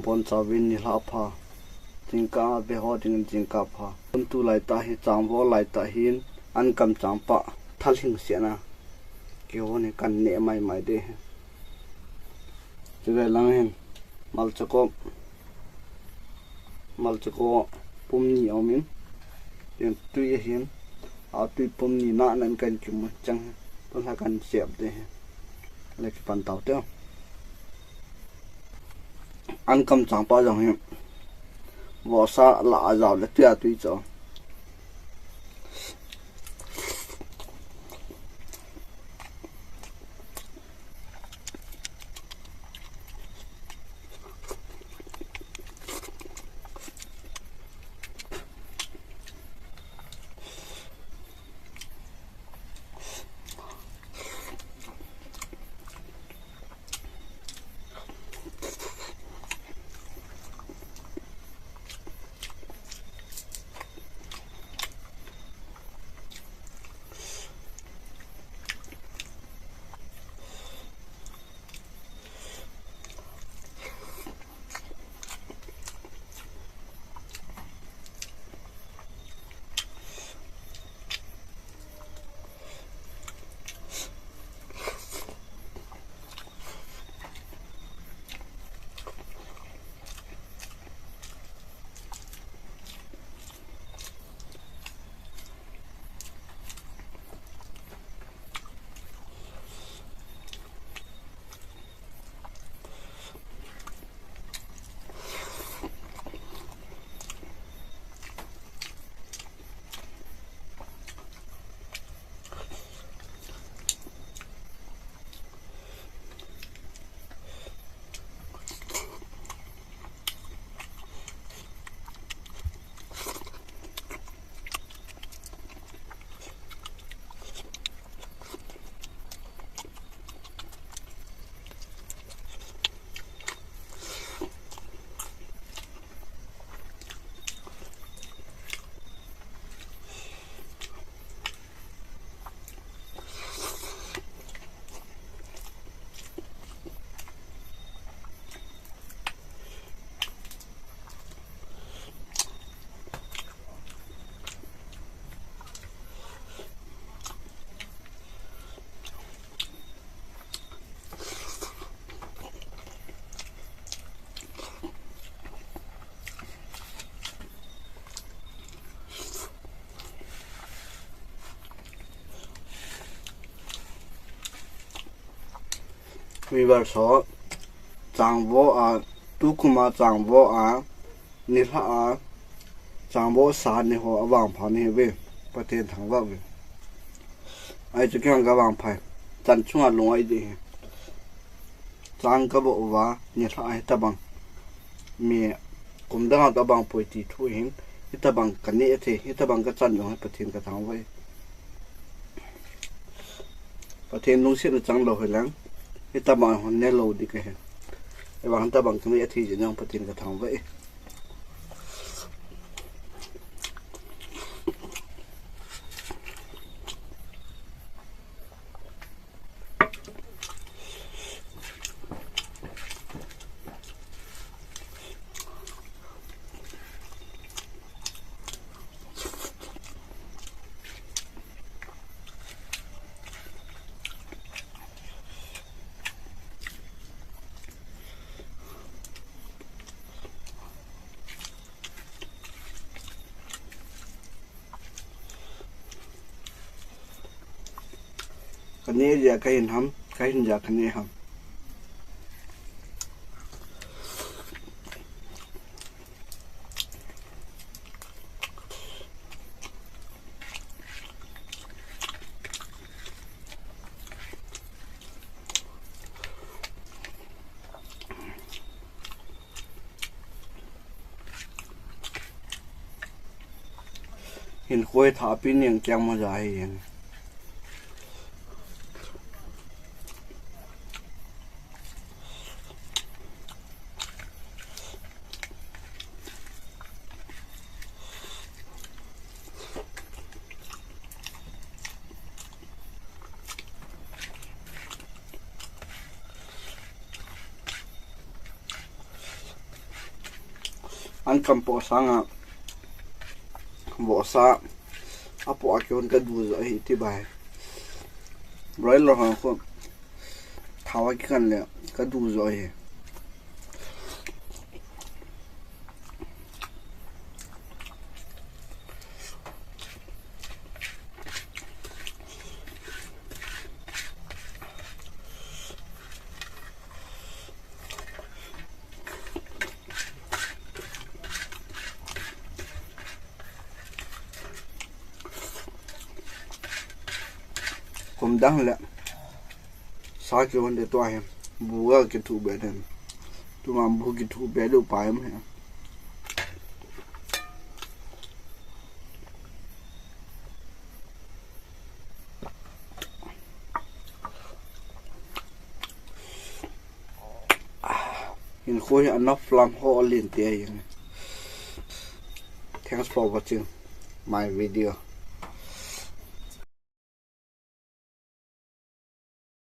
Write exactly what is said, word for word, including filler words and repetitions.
Pon chauvin nilhah pha. Jingkah a ve ho dingin jingkah pha. Tun tulai tah hi, changvo lai tah hin, ankam changpa, thalhing sehna. Keiho ni kan neh maimai ding ahi. Chule lang hin, malcha ko, malcha ko pum ni aumin, tin tui ahin, a tui pum ni na nan kan kimu chang, tun la kan sep ding ahi. Le kipan tau teo. Ankam changpa jong hi, vohsa la a jao le tia tui cho. Viewers ho, changvo a, tukum a changvo a, nilhah a, changvo sa ni ho avangpha nahi uve, Pathen thangvah uve. Ahi chu keiman kavangpha e, chan chunga lungai ding ahi. Chang kavo uva, nilhah a hitabang. Mi kum dang a tabang poi ti thu hin, hitabang kaneh thei, hitabang kachan jong hi Pathen kathangvah e. Pathen lungsetna chang lou hileng, hitabang hon ne lou ding kahi. Ahivang hitabang kaneh thei jeh jong Pathen kathangvah e. Kaneh jeh a kahin ham, kahin jeh a kaneh ham. Hinkho hi thahpi ning keng maja hi. An kam po sanga vohsa apo a kihon ka du jo hi ti bai. Broiler hon ko thawa kikan le ka du jo hi. Kum dang le sa kihon de tua hi bu ga kithu be den. Tuma bu kithu be du pa em he. Hinkho hi ana flam ho lin te ahin. Thanks for watching my video.